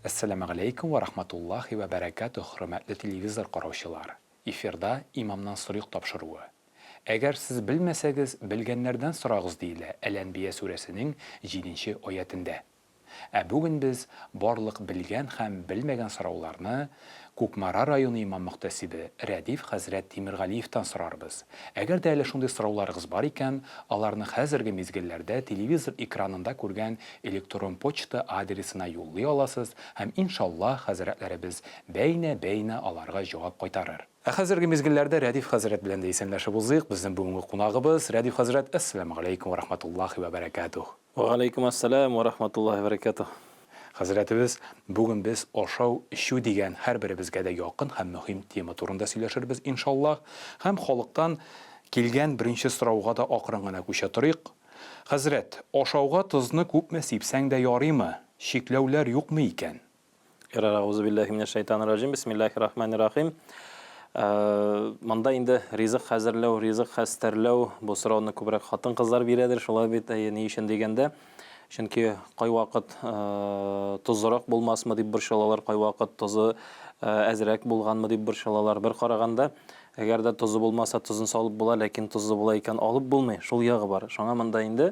Әссәламегаләйкүм вә рахматуллаһи вә бәрәкәтүһ, хөрмәтле телевизор караучылар! Эфирда Имамнан сорыйк тапшыруы. Әгәр сез белмәсәгез, белгәннәрдән сорагыз, диелә Әл-Әнбия сүрәсенең җиденче аятендә. Ә бүген без барлык белгән һәм белмәгән сорауларны Кукмара районы имам-мөхтәсибе Рәдиф хәзрәт Тимергалиевтан сорарбыз. Әгәр дә әле шундый сорауларыгыз бар икән, аларны хәзерге мизгелләрдә телевизор экранында күргән электрон почта адресына юллый аласыз һәм, иншаллаһ, хәзрәтләребез бәйнә-бәйнә аларга җавап кайтарыр. Ә хәзерге мизгелләрдә Рәдиф хәзрәт белән дә исәнләшеп узыйк. Безнең бүгенге кунагыбыз, Рәдиф хәзрәт, әссәламегаләйкүм вә рахматуллаһи вә бәрәкәтүһ. Вә галәйкүм әссәлам вә рахматуллаһи вә бәрәкәтүһ. Хәзрәтебез, бүген без ашау-эчү дигән һәрберебезгә дә якын һәм мөһим тема турында сөйләшербез, иншаллаһ. Һәм халыктан килгән беренче сорауга да акрын гына күчә торыйк. Хәзрәт, ашауга тозны күпме сипсәң дә ярыймы? Чикләүләр юкмы икән? Ярар, аузу билләһи минәш шайтанир раҗим. Бисмиллаһир рахманир рахим. Э, монда инде ризык хәзерләү, ризык хәстәрләү, бу сорауны күбрәк хатын-кызлар бирәдер, шулай бит, әйе, ни өчен дигәндә, чөнки кайвакыт э, тозлырак булмасмы дип борчылалар, кайвакыт тозы э, әзрәк булганмы дип борчылалар. Бер караганда, Әгәр дә тозы булмаса, тозын салып була, ләкин тозлы була икән, алып булмый. Шул ягы бар. Шуңа монда инде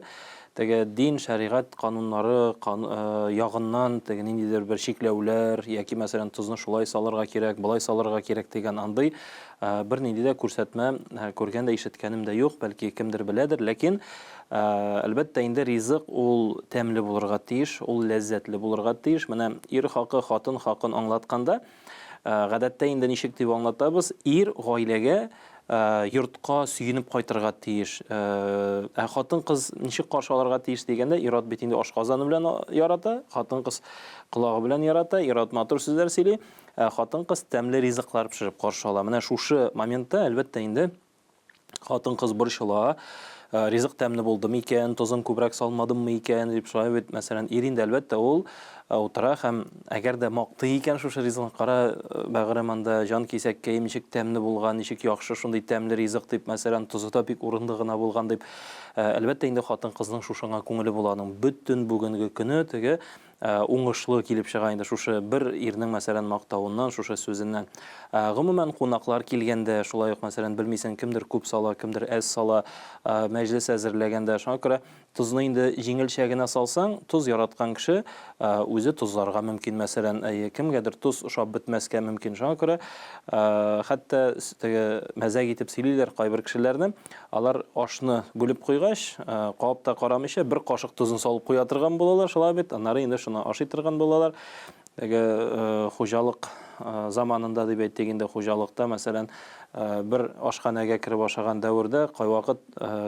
теге дин, шәригать кануннары кан, э, ягыннан теге ниндидер бер чикләүләр яки, мәсәлән, тозны шулай салырга кирәк, болай салырга кирәк дигән андый э, бернинди дә күрсәтмә э, күргән дә, ишеткәнем дә юк, бәлки кемдер беләдер, ләкин э, әлбәттә инде ризык ул тәмле булырга тиеш, ул ләззәтле булырга тиеш. Менә ир хакы, хатын хакын аңлатканда, Гадәттә инде ничек дип аңлатабыз, ир гаиләгә, йортка сөенеп кайтырга тиеш. Ә хатын-кыз ничек каршы алырга тиеш дигәндә, ир-ат бит инде ашказаны белән ярата, хатын-кыз колагы белән ярата, ир-ат матур сүзләр сөйли, ә хатын-кыз тәмле ризыклар пешереп каршы ала. Менә шушы моментта, әлбәттә инде, Хатын-кыз борчыла, э, ризык тәмле булды микән, тозын күбрәк салмадыммы икән, дип шулай бит, мәсәлән, ир инде, әлбәттә, ул э, утыра һәм әгәр дә мактый икән шушы ризыкны, кара, э, бәгырем анда җан кисәккәем, ничек тәмле булган, ничек яхшы шундый тәмле ризык дип, мәсәлән, тозы да бик урынлы гына булган дип, әлбәттә инде хатын-кызның шушыңа күңеле була, аның бөтен бүгенге көне теге уңышлы килеп чыга инде шушы бер ирнең, мәсәлән, мактавыннан, шушы сүзеннән. Гомумән, кунаклар килгәндә, шулай ук, мәсәлән, белмисең, кемдер күп сала, кемдер әз сала, мәҗлес әзерләгәндә, шуңа күрә тозны инде җиңелчә генә салсаң, тоз яраткан кеше үзе тозларга мөмкин, мәсәлән, әйе, кемгәдер тоз ошап бетмәскә мөмкин. Шуңа күрә хәтта теге мәзәк итеп сөйлиләр кайбер кешеләрне, Алар ашны бүлеп куйгач, кабып та карамыйча, бер кашык тозын салып куя торган булалар, шулай бит, аннары инде шуны ашый торган булалар. Теге хуҗалык заманында дип әйтик инде, хуҗалыкта, мәсәлән, бер ашханәгә кереп ашаган дәвердә кайвакыт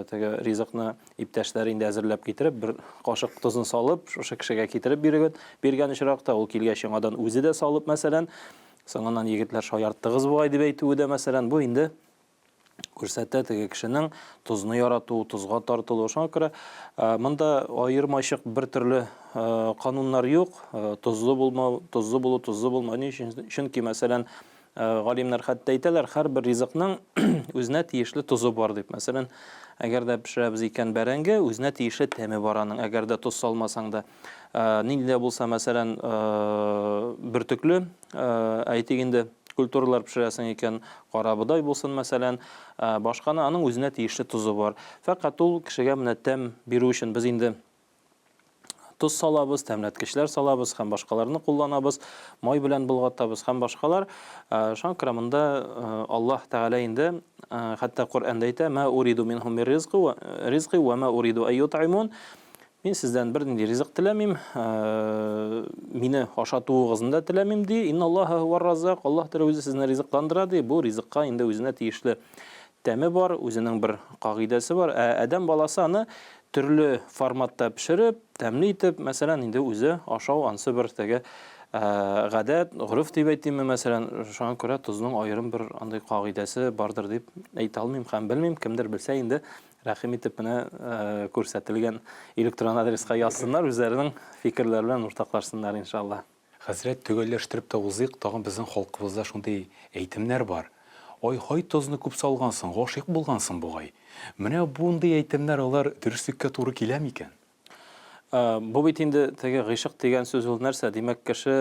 теге ризыкны иптәшләре инде әзерләп китереп, бер кашык тозын салып, шушы кешегә китереп биргән, биргән очракта, ул килгәч яңадан үзе дә салып, мәсәлән, соңыннан егетләр шаярттыгыз бугай дип әйтүе дә, мәсәлән, бу инде күрсәтә теге кешенең тозны ярату, тозга тартылу. Шуңа күрә э, монда аермачык бер төрле э, кануннар юк. Э, тозлы булмау, тозлы булу, тозлы булмау. Ни өчен? Чөнки, мәсәлән, галимнәр хәтта әйтәләр, һәрбер ризыкның үзенә тиешле тозы бар дип. Мәсәлән, әгәр дә пешерәбез икән бәрәңге, үзенә тиешле тәме бар аның, әгәр дә тоз салмасаң да. Нинди дә булса, мәсәлән, бөртекле, әйтик инде, культуралар пешерәсең икән, карабодай булсын, мәсәлән, башканы, аның үзенә тиешле тозы бар. Фәкать ул кешегә менә тәм бирү өчен без инде тоз салабыз, тәмләткечләр салабыз һәм башкаларны кулланабыз, май белән болгатабыз һәм башкалар. Шуңа күрә монда Аллаһ Тәгалә инде хәтта Коръәндә әйтә, "Ма уриду минһум мир ризқи ва ма уриду ай ютъимун". Мин сездән бернинди ризык теләмим, мине ашатуыгызны да теләмим, ди. Инналлаһа һуар-раззак, Аллаһ Тәгалә үзе сезне ризыкландыра, ди. Бу ризыкка инде үзенә тиешле тәме бар, үзенең бер кагыйдәсе бар. Ә адәм баласы аны төрле форматта пешереп, тәмле итеп, мәсәлән, инде үзе ашау ансы бер теге гадәт, гореф дип әйтимме, мәсәлән, шуңа күрә тозның аерым бер андый кагыйдәсе бардыр дип әйтә алмыйм һәм белмим, кемдер белсә инде Рәхим итеп менә күрсәтелгән электрон адреска язсыннар, үзләренең фикерләре белән уртаклашсыннар, иншалла. Хәзрәт, төгәлләштереп тә узыйк, тагын безнең халкыбызда шундый әйтемнәр бар. Ай-һай тозны күп салгансың, гашыйк булгансың бугай. Менә бундый әйтемнәр алар дөреслеккә туры килә микән? Бу бит инде теге гыйшык дигән сүз ул нәрсә? Димәк, кеше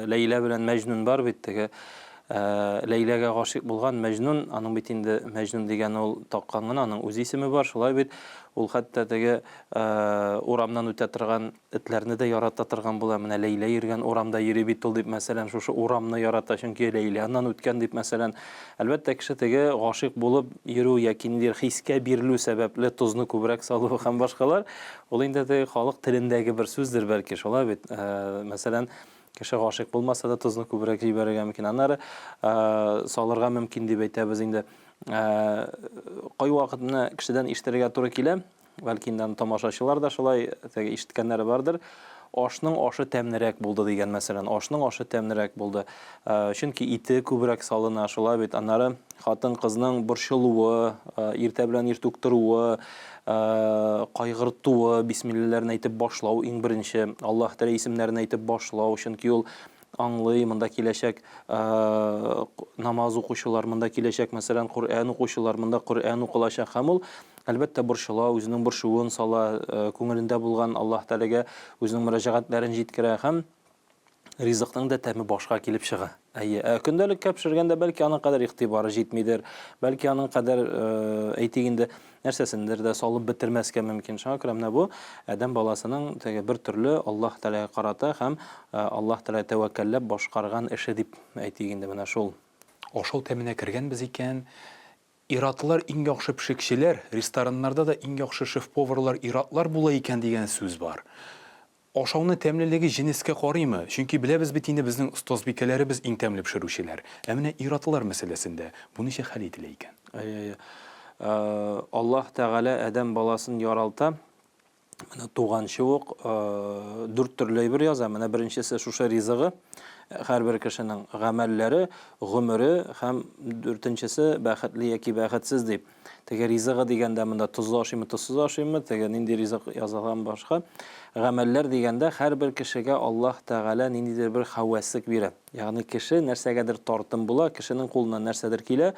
Ләйлә белән Мәҗнүн бар бит теге Ләйләгә гашыйк булган Мәҗнүн, аның бит инде Мәҗнүн дигән ул таккан гына, аның үз исеме бар, шулай бит. Ул хәтта теге урамнан үтә торган Этләрне дә ярата торган була. Менә Ләйлә йөргән урамда йөри бит ул дип, мәсәлән, шушы урамны ярата, чөнки Ләйлә аннан үткән дип, мәсәлән. Әлбәттә, кеше теге гашыйк булып йөрү яки ниндидер хискә бирелү сәбәпле тозны күбрәк салу һәм башкалар, ул инде теге халык телендәге бер сүздер, бәлки, шулай бит. Мәсәлән, кеше гашыйк булмаса да тозны күбрәк җибәрергә мөмкин. Аннары салырга мөмкин дип әйтәбез инде. Кайвакыт менә кешедән ишетергә туры килә, Бәлки инде аны тамашачылар да шулай теге ишеткәннәре бардыр. Ашның ашы тәмлерәк булды дигән мәсәлән, ашның ашы тәмлерәк булды. Э, чөнки ите күбрәк салына, шулай бит. Аннары хатын-кызның борчылуы, э, иртә белән иртүк торуы, э, кайгыртуы, бисмилләләрен әйтеп башлау иң беренче, Аллаһ Тәгалә исемнәрен әйтеп башлау, чөнки ул аңлый, монда киләчәк намаз укучылар, монда киләчәк, мәсәлән, Коръән укучылар, монда Коръән укылачак һәм ул, әлбәттә, борчыла, үзенең борчуын сала, күңелендә булган Аллаһ Тәгаләгә үзенең мөрәҗәгатьләрен җиткерә һәм ризыкның да тәме башка килеп чыга. Әйе, ә көндәлеккә пешергәндә бәлки аның кадәр игътибары җитмидер, бәлки аның кадәр, әйтик инде, нәрсәсендер дә салып бетермәскә мөмкин. Шуңа күрә менә бу адәм баласының теге бер төрле Аллаһ Тәгаләгә карата һәм Аллаһ Тәгаләгә тәвәккәлләп башкарган эше дип әйтик инде менә шул. Ашау тәменә кергәнбез икән, ир-атлар иң яхшы пешекчеләр, рестораннарда да иң яхшы шеф-поварлар ир-атлар була икән дигән сүз бар. Ашауны тәмлелеге җенескә карыймы? Чөнки беләбез бит инде безнең остазбикәләребез иң тәмле пешерүчеләр. Ә менә ир-атлар мәсьәләсендә бу ничек хәл ителә икән? Әйе, әйе. Аллаһ Тәгалә адәм баласын яралта, менә туганчы ук дүрт төрле әйбер яза. Менә беренчесе шушы ризыгы, һәрбер кешенең гамәлләре, гомере һәм дүртенчесе бәхетле яки бәхетсез дип. Теге ризыгы дигәндә монда тозлы ашыймы, тозсыз ашыймы, теге нинди ризык язылган башка. Гамәлләр дигәндә һәрбер кешегә Аллаһ Тәгалә ниндидер бер хәвәслек бирә. Ягъни кеше нәрсәгәдер тартым була, кешенең кулыннан нәрсәдер килә.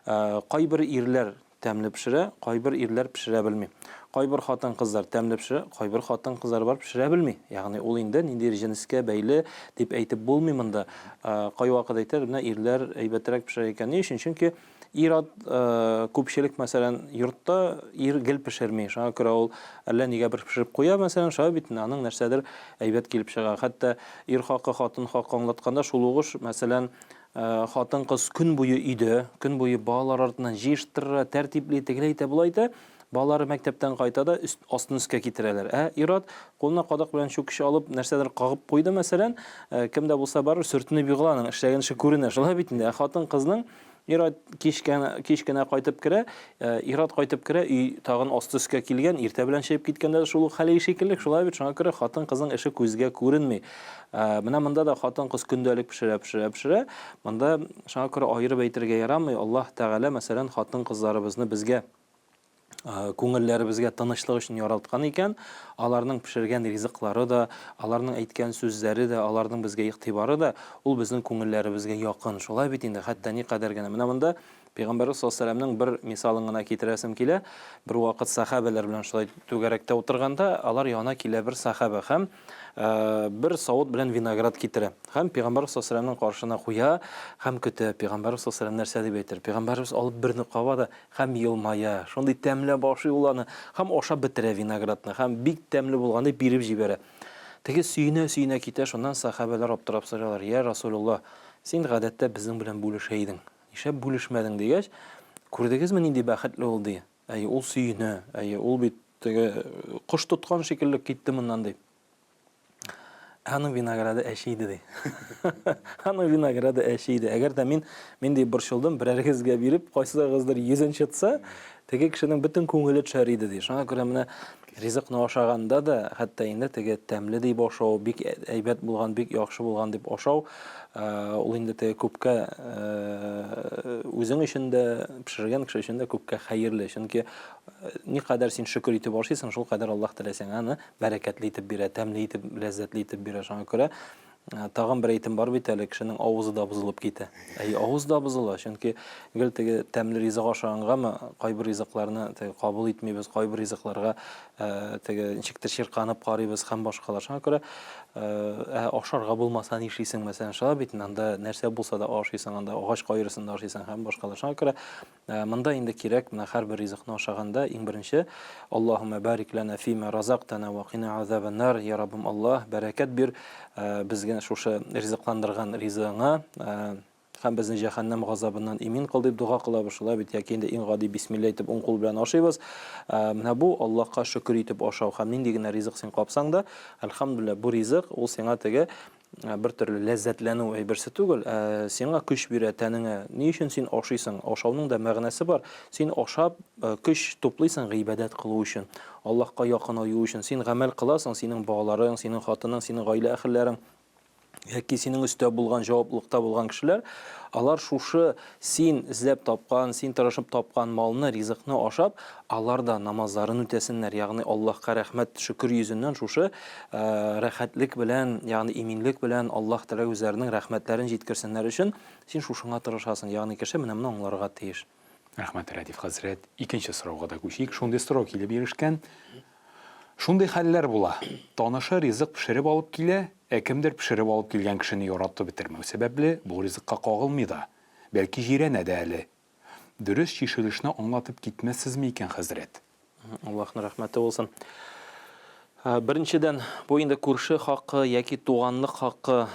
Э, кайбер ирләр тәмле пешерә, кайбер ирләр пешерә белми. Кайбер хатын-кызлар тәмле пешерә, кайбер хатын-кызлар бар пешерә белми. Ягъни ул инде ниндидер җенескә бәйле дип әйтеп булмый монда. Э, кайвакыт әйтәләр, менә ирләр әйбәтрәк пешерә икән. Ни өчен? Чөнки Ир-ат күпчелек, мәсәлән, йортта ир гел пешерми. Шуңа күрә ул әллә нигә бер пешереп куя, мәсәлән, шулай бит инде аның нәрсәдер әйбәт килеп чыга. Хәтта ир хакы, хатын хакы аңлатканда шул ук эш, мәсәлән, хатын-кыз көн буе өйдә, көн буе балалар артыннан җыештыра, тәртипли, тегеләй итә, болай итә. Балалары мәктәптән кайта да өст, астын өскә китерәләр. Ә ир-ат кулына кадак белән чүкеч алып, нәрсәдер кагып куйды, мәсәлән, кем дә булса барыр сөртенеп егыла, аның эшләгән эше күренә. Шулай бит инде. Ә хатын-кызның ир-ат кич кенә, кич кенә кайтып керә, ир-ат кайтып керә, өй тагын асты өскә килгән, иртә белән чыгып киткәндә дә шул ук хәл шикелле, шулай бит, шуңа күрә хатын-кызның эше күзгә күренми. Менә монда да хатын-кыз көндәлек пешерә, пешерә, пешерә. Монда шуңа күрә аерып әйтергә ярамый. Аллаһ Тәгалә, мәсәлән, хатын-кызларыбызны безгә күңелләребезгә тынычлык өчен яралткан икән, аларның пешергән ризыклары да, аларның әйткән сүзләре дә, аларның безгә игътибары да, ул безнең күңелләребезгә якын. Шулай бит инде, хәтта никадәр генә. Менә монда Пәйгамбәрбез саллаллаһу алейһи вәсәлләмнең бер мисалын гына китерәсем килә. Бервакыт сәхабәләр белән шулай түгәрәктә утырганда, алар янына килә бер сәхабә һәм бер савыт белән виноград китерә. Һәм Пәйгамбәрбез саллаллаһу алейһи вәсәлләмнең каршына куя һәм көтә. Пәйгамбәрбез саллаллаһу алейһи вәсәлләм нәрсә дип әйтер? Пәйгамбәрбез алып берне каба да, Һәм елмая, шундый тәмләп ашый ул аны, һәм ашап бетерә виноградны, һәм бик тәмле булган дип биреп җибәрә. Теге сөенә-сөенә китә, шуннан сәхабәләр аптырап сорыйлар, Йә Расулулла, син гадәттә безнең белән бүлешә идең, нишләп бүлешмәдең дигәч, күрдегезме нинди бәхетле ул, ди. Әйе, ул сөенә, әйе, ул бит теге кош тоткан шикелле китте моннан, ди. Аның винограды әче иде ди. Аның винограды әче иде. Әгәр дә мин мин ди борчылдым, берәрегезгә биреп, кайсыгыздыр йөзен чытса, теге кешенең бөтен күңеле төшәр иде ди. Шуңа күрә менә ризыкны ашаганда да, хәтта инде теге тәмле дип ашау, бик әйбәт булган, бик яхшы булган дип ашау, ул инде теге күпкә үзең өчен дә, пешергән кеше өчен дә күпкә хәерле. Чөнки никадәр син шөкер итеп ашыйсың, шул кадәр Аллаһ Тәгалә сиңа аны бәрәкәтле итеп бирә, тәмле итеп, ләззәтле итеп бирә. Шуңа күрә Тагын бер әйтем бар бит әле, кешенең авызы да бозылып китә. Әйе, авыз да бозыла, чөнки гел теге тәмле ризык ашагангамы, кайбер ризыкларны теге кабул итмибез, кайбер ризыкларга теге ничектер чирканып карыйбыз һәм башкалар. Шуңа күрә ә ашарга булмаса нишлисең, мәсәлән, шулай бит, анда нәрсә булса да ашыйсың, анда агач кайрысын да ашыйсың һәм башкалар. Шуңа күрә Монда инде кирәк, менә һәрбер ризыкны ашаганда иң беренче Аллаһуммә барик ләнә фимә разактана ва кина азабаннар, Я Раббым Аллаһ, бәрәкәт бир безгә шушы ризыкландырган ризыгыңа һәм безне җәһәннәм газабыннан имин кыл дип дога кылабыз, шулай бит, яки инде иң гади бисмилла әйтеп уң кул белән ашыйбыз. Менә бу Аллаһка шөкер итеп ашау һәм нинди генә ризык син капсаң да, әлхәмдүлилләһ, бу ризык ул сиңа теге бер төрле ләззәтләнү әйберсе түгел, ә сиңа көч бирә тәнеңә. Ни өчен син ашыйсың? Ашауның да мәгънәсе бар. Син ашап, көч туплыйсың гыйбадәт кылу өчен, Аллаһка якынаю өчен. Син гамәл кыласың, синең балаларың, синең хатының, синең гаилә әһелләрең яки синең өстә булган, җаваплылыкта булган кешеләр, алар шушы син эзләп тапкан, син тырышып тапкан малны, ризыкны ашап, алар да намазларын үтәсеннәр, ягъни Аллаһка рәхмәт, шөкер йөзеннән шушы рәхәтлек белән, ягъни иминлек белән Аллаһ Тәгалә үзләренең рәхмәтләрен җиткерсеннәр өчен син шушыңа тырышасың. Ягъни кеше менә моны аңларга тиеш. Рәхмәт, Рәдиф хәзрәт. Икенче сорауга да күчик. Шундый сорау килеп ирешкән. Шундый хәлләр була. Танышы ризык пешереп алып килә, ә кемдер пешереп алып килгән кешене яратып бетермәү сәбәпле, бу ризыкка кагылмый да, бәлки җирәнә дә әле. Дөрес чишелешне аңлатып китмәссезме икән, хәзрәт? Аллаһның рәхмәте булсын. Беренчедән, бу инде күрше хакы яки туганлык хакы.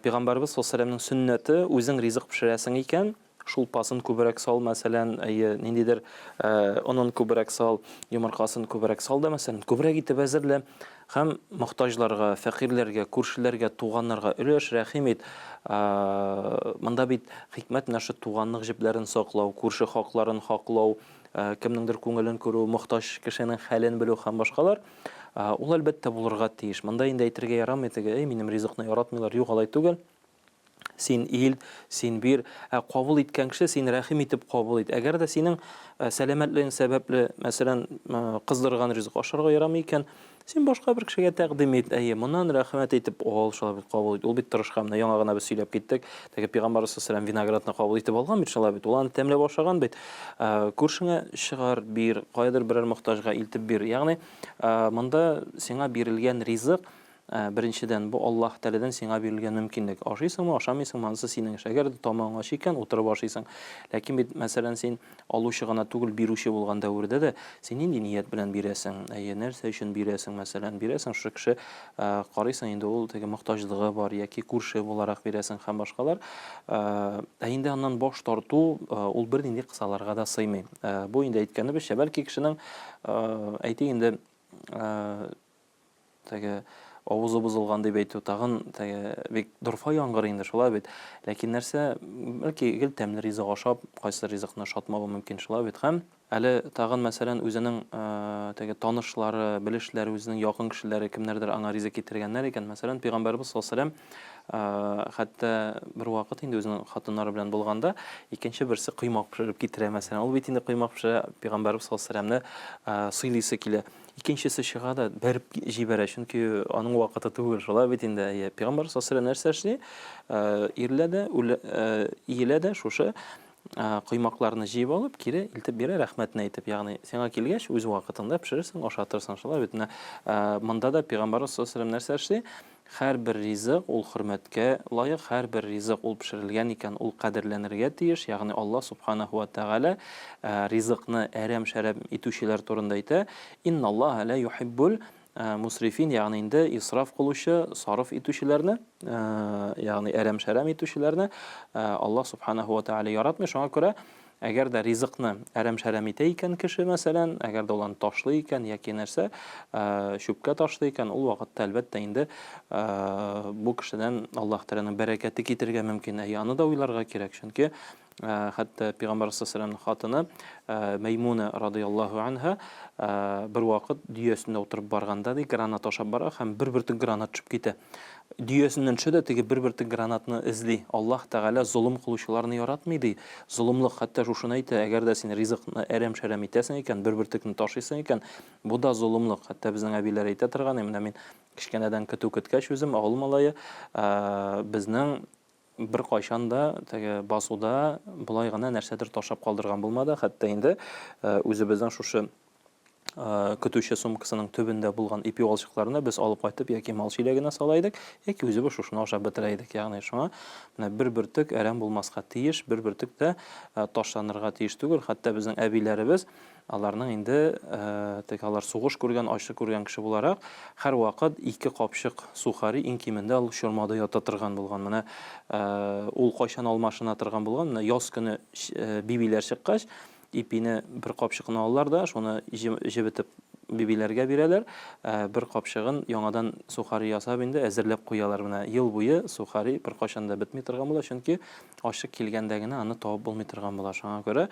Пәйгамбәрбез саллаллаһу алейһи вәсәлләмнең сөннәте, үзең ризык пешерәсең икән, шулпасын күбрәк сал, мәсәлән, әйе, ниндидер онын күбрәк сал, йомыркасын күбрәк сал да, мәсәлән, күбрәк итеп әзерлә һәм мохтаҗларга, фәкыйрьләргә, күршеләргә, туганнарга өләш, рәхим ит. Монда бит хикмәт менә шул туганлык җепләрен саклау, күрше хакларын хаклау, кемнеңдер күңелен күрү, мохтаҗ кешенең хәлен белү һәм башкалар. Ул, әлбәттә, булырга тиеш. Монда инде әйтергә ярамый теге, әй, минем ризыкны яратмыйлар, юк, алай түгел. Син ил, син бир. Ә кабул иткән кеше, син рәхим итеп кабул ит. Әгәр дә синең сәламәтлегең сәбәпле, мәсәлән, кыздырган ризык ашарга ярамый икән, син башка бер кешегә тәкъдим ит. Әйе, моннан рәхмәт әйтеп ал, шулай бит кабул ит. Ул бит тырышкан. Менә яңа гына без сөйләп киттек. Теге пәйгамбәр саллаллаһу виноградны кабул итеп алган бит, шулай бит. Ул аны тәмләп ашаган бит. Күршеңә чыгар, бир, каядыр берәр мохтаҗга илтеп бир. Ягъни, монда сиңа бирелгән ризык Беренчедән, бу Аллаһ Тәгаләдән сиңа бирелгән мөмкинлек. Ашыйсыңмы, ашамыйсыңмы, анысы синең эш. Әгәр дә тамагың ач икән, утырып ашыйсың. Ләкин бит, мәсәлән, син алучы гына түгел, бирүче булган дәвердә дә син нинди ният белән бирәсең? Әйе, нәрсә өчен бирәсең, мәсәлән, бирәсең, шушы кеше карыйсың, инде ул теге мохтаҗлыгы бар яки күрше буларак бирәсең һәм башкалар. Ә инде аннан баш тарту, ул бернинди кысаларга да сыймый. Бу инде әйткәнебезчә, бәлки кешенең, әйтик инде, Теге авызы бозылган дип әйтү тагын теге бик дорфа яңгыр инде, шулай бит. Ләкин нәрсә, бәлки гел тәмле ризык ашап, кайсы ризыкны ошатмавы мөмкин, шулай бит. Һәм әле тагын, мәсәлән, үзенең теге танышлары, белешләре, үзенең якын кешеләре кемнәрдер аңа ризык китергәннәр икән. Мәсәлән, пәйгамбәребез саллаллаһу алейһи ва сәлләм хәтта бервакыт инде үзенең хатыннары белән булганда, икенче берсе коймак пешереп китерә, мәсәлән. Ул бит инде коймак пешерә, пәйгамбәребез саллаллаһу алейһи ва сәлләмне сыйлыйсы килә. Икенчесе чыга да бәреп җибәрә, чөнки аның вакыты түгел, шулай бит инде. Әйе, пәйгамбәр саллаллаһу алейһи нәрсә эшли? Ирлә дә, иелә дә шушы коймакларны җыеп алып, кире илтеп бирә, рәхмәтен әйтеп. Ягъни, сиңа килгәч, үз вакытында пешерерсең, ашатырсың, шулай бит. Менә монда да пәйгамбәр саллаллаһу алейһи нәрсә эшли? Һәрбер ризык ул хөрмәткә лаек, һәрбер ризык ул пешерелгән икән, ул кадерләнергә тиеш, ягъни Аллаһ субханаһу ва тәгалә ризыкны әрәм-шәрәм итүчеләр турында әйтә, Инналлаһа ла юхиббул мусрифин, ягъни инде исраф кылучы, сарыф итүчеләрне, ягъни әрәм-шәрәм итүчеләрне Аллаһ субханаһу ва тәгалә яратмый. Шуңа күрә Әгәр дә ризыкны әрәм-шәрәм итә икән кеше, мәсәлән, әгәр дә ул аны ташлый икән яки нәрсә, чүпкә ташлый икән, ул вакытта, әлбәттә инде, бу кешедән Аллаһ Тәгаләнең бәрәкәте китергә мөмкин. Әйе, аны да уйларга кирәк, чөнки Хәтта Пәйгамбәр саллаллаһу хатыны Мәймуна радыяллаһу анһа бервакыт дөясендә утырып барганда ди, гранат ашап бара һәм бер бөртек гранат төшеп китә. Дөясеннән төшә дә теге бер бөртек гранатны эзли. Аллаһ Тәгалә золым кылучыларны яратмый ди. Золымлык хәтта шушыны әйтә, әгәр дә син ризыкны әрәм-шәрәм итәсең икән, бер бөртекне ташыйсың икән, бу да золымлык. Хәтта безнең әбиләр әйтә торган, менә мин кечкенәдән көтү көткәч үзем, авыл малае, безнең Беркайчан да теге басуда болай гына нәрсәдер ташлап калдырган булмады. Хәтта инде үзебезнең шушы көтүче сумкасының төбендә булган ипи валчыкларны без алып кайтып яки мал чиләгенә сала идек, яки үзебез шушыны ашап бетерә идек. Ягъни шуңа менә бер бөртек әрәм булмаска тиеш, бер бөртек тә ташланырга тиеш түгел. Хәтта безнең әбиләребез Аларның инде, теге алар сугыш күргән, ачлык күргән кеше буларак, һәрвакыт ике капчык сухари иң кимендә ул чормада ята торган булган. Менә ул кайчан алмашына торган булган? Менә яз көне бибиләр чыккач, ипине бер капчыкны алалар да, шуны җебетеп бибиләргә бирәләр, бер капчыгын яңадан сухари ясап инде әзерләп куялар. Менә ел буе сухари беркайчан да бетми торган була, чөнки Ачык килгәндә генә аны табып булмый торган була. Шуңа күрә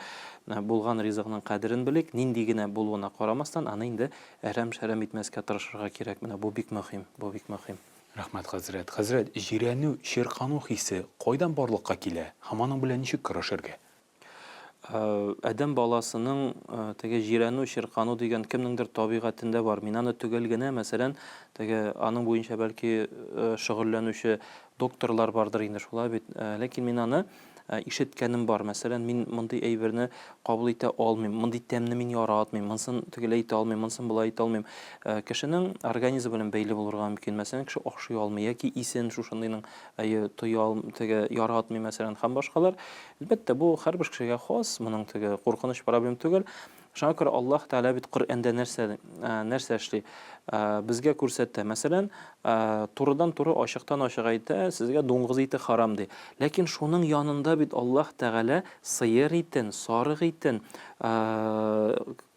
менә булган ризыкның кадерен белик, нинди генә булуына карамастан, аны инде әрәм-шәрәм итмәскә тырышырга кирәк. Менә бу бик мөһим, бу бик мөһим. Рәхмәт, хәзрәт. Хәзрәт, җирәнү, чиркану хисе кайдан барлыкка килә һәм аның белән ничек көрәшергә? Адәм баласының теге җирәнү, чиркану дигән кемнеңдер табигатендә бар. Мин аны төгәл генә, мәсәлән, теге аның буенча бәлки шөгыльләнүче докторлар бардыр инде, шулай бит. Ләкин мин аны ишеткәнем бар. Мәсәлән, мин мондый әйберне кабул итә алмыйм, мондый тәмне мин яратмыйм, монысын тегеләй итә алмыйм, монысын болай итә алмыйм. Кешенең организмы белән бәйле булырга мөмкин. Мәсәлән, кеше ашый алмый яки исен шушындыйның әйе, тоя алмый, теге яратмый, мәсәлән, һәм башкалар. Әлбәттә, бу һәрбер кешегә хас, моның теге куркыныч проблем түгел. Шуңа күрә Аллаһ Тәгалә бит Коръәндә нәрсә, нәрсә эшли? Безгә күрсәтә. Мәсәлән, турыдан-туры ачыктан-ачык әйтә, сезгә дуңгыз ите харам ди. Ләкин шуның янында бит Аллаһ Тәгалә сыер итен, сарык итен,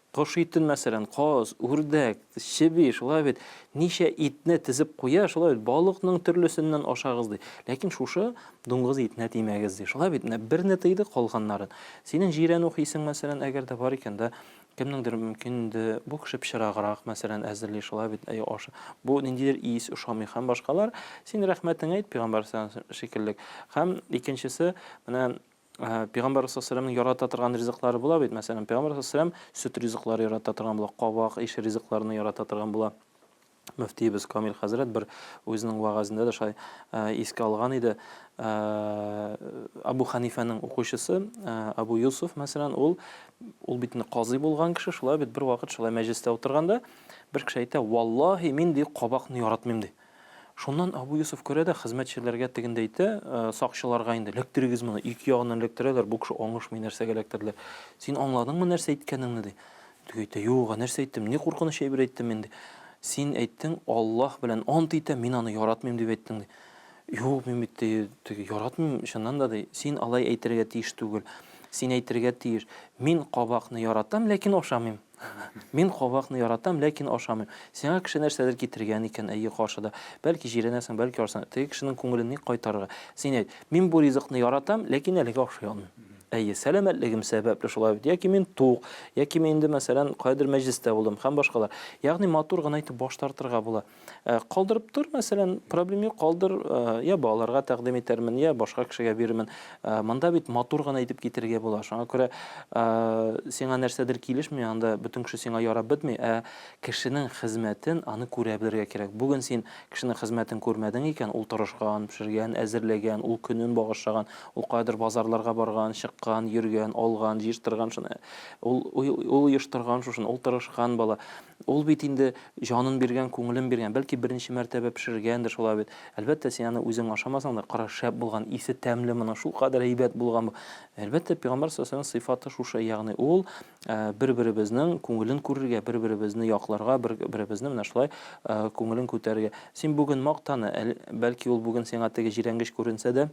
Кош итен, мәсәлән, каз, үрдәк, чеби, шулай бит, ничә итне тезеп куя, шулай бит, балыкның төрлесеннән ашагыз, ди. Ләкин шушы дуңгыз итенә тимәгез, ди. Шулай бит, менә берне тыйды, калганнарын. Синең җирәнү хисең, мәсәлән, әгәр дә бар икән дә, кемнеңдер мөмкин инде, бу кеше пычраграк, мәсәлән, әзерли, шулай бит, әй, ашы, бу ниндидер ис ошамый һәм башкалар. Син рәхмәтең әйт, пәйгамбәр шикелле. Һәм икенчесе, менә Пәйгамбәр саллаллаһу ярата торган ризыклары була бит. Мәсәлән, Пәйгамбәр саллаллаһу сөт ризыклары ярата торган була, кабак ише ризыкларны ярата торган була. Мөфтиебез Камил хәзрәт бер үзенең вәгазендә дә шулай искә алган иде. Абу Ханифәнең укучысы Абу Юсуф, мәсәлән, ул ул бит инде казый булган кеше, шулай бит бер вакыт шулай мәҗлестә утырганда бер кеше әйтә, "Валлаһи, мин ди кабакны яратмыйм" ди. Шуннан Абу Йосыф күрә дә хезмәтчеләргә тегендә әйтә, сакчыларга инде, эләктерегез моны, ике ягыннан эләктерәләр, бу кеше аңышмый нәрсәгә эләктерделәр. Син аңладыңмы нәрсә әйткәнеңне, ди. Теге әйтә, юк, ә нәрсә әйттем, ни куркыныч әйбер әйттем мин, ди. Син әйттең, Аллаһ белән ант итәм, мин аны яратмыйм дип әйттең, ди. Юк, мин бит, ди, теге яратмыйм, чыннан да, ди. Син алай әйтергә тиеш түгел. Син әйтергә тиеш, мин кабакны яратам, ләкин ашамыйм. Мин кабакны яратам, ләкин ашамыйм. Сиңа кеше нәрсәдер китергән икән, әйе, каршыда. Бәлки җирәнәсең, бәлки арсың. Теге кешенең күңелен ник кайтарырга? Син әйт, мин бу ризыкны яратам, ләкин әлегә ашый алмыйм. Әйе, сәламәтлегем сәбәпле шулай бит. Яки мин тук, яки мин инде, мәсәлән, кайдыр мәҗлестә булдым һәм башкалар. Ягъни матур гына итеп баш тартырга була. Э, калдырып тор, мәсәлән, проблем юк, калдыр, э, я балаларга тәкъдим итәрмен, я башка кешегә бирермен. Э, монда бит матур гына итеп китерергә була. Шуңа күрә сиңа нәрсәдер килешми, анда бөтен кеше сиңа ярап бетми, ә кешенең хезмәтен аны күрә белергә кирәк. Бүген син кешенең хезмәтен күрмәдең икән, ул тырышкан, пешергән, әзерләгән, ул көнен багышлаган, ул каядыр базарларга барган, чыккан, йөргән, алган, җыештырган шуны. Ул ул оештырган шушыны, ул тырышкан бала. Ул бит инде җанын биргән, күңелен биргән. Бәлки беренче мәртәбә пешергәндер шулай бит. Әлбәттә, син аны үзең ашамасаң да, кара, шәп булган, исе тәмле моның, шулкадәр әйбәт булган бу. Әлбәттә, пәйгамбәр саллаллаһу алейһи вәсәлләм сыйфаты шушы, ягъни ул бер-беребезнең күңелен күрергә, бер-беребезне якларга, бер-беребезне менә шулай күңелен күтәрергә. Син бүген мактаны, бәлки ул бүген сиңа теге җирәнгеч күренсә дә,